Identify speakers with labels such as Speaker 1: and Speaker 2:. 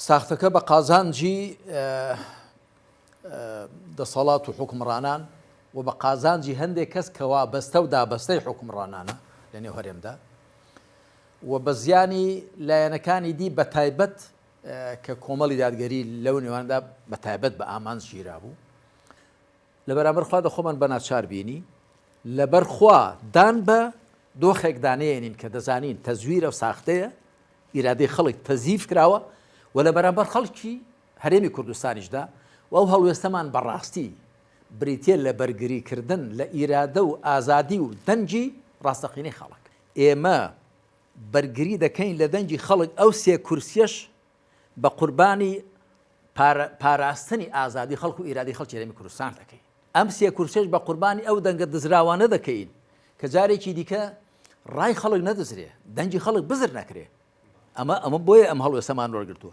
Speaker 1: ساختەکە بە قازانجی دەسەڵات و حوکمڕانان و بە قازانجی هەندێک کەس کە وابەستە و دابەستەی حوکمڕانانە لە نێو هەرێمدا و بە زیانی لایەنەکانی دی بە تایبەت کە کۆمەڵی دادگەری لەو نێواندا بە تایبەت بە ئامانج گیرابوو. لە بەرامبەر خوادا خۆمان بە ناچار بینی، لەبەر خوا دان بە دۆخێکدا نێنین کە دەزانین تەزویرە و ساختەیە، ئیرادەی خەڵک تەزیف کراوە و لە بەرامبەر خەڵکی هەرێمی کوردستانیشدا و ئەو هەڵوێستەمان بە ڕاستی بریتیە لە بەرگریکردن لە ئیرادە و ئازادی و دەنگی ڕاستەقینەی خەڵک. ئێمە بەرگری دەکەین لە دەنگی خەڵک، ئەو سێ کورسیەش بە قوربانی پاراستنی ئازادی خەڵک و ئیرادەی خەڵکی هەرێمی کوردستان دەکەین. ئەم سێ کورسیەش بە قوربانی ئەو دەنگە دزراوانە دەکەین کە جارێکی دیکە ڕای خەڵک نەدزرێ، دەنگی خەڵک بزر نەکرێ. ئەمە ئەمە بۆیە ئەم هەڵوێستەمان وەرگرتووە.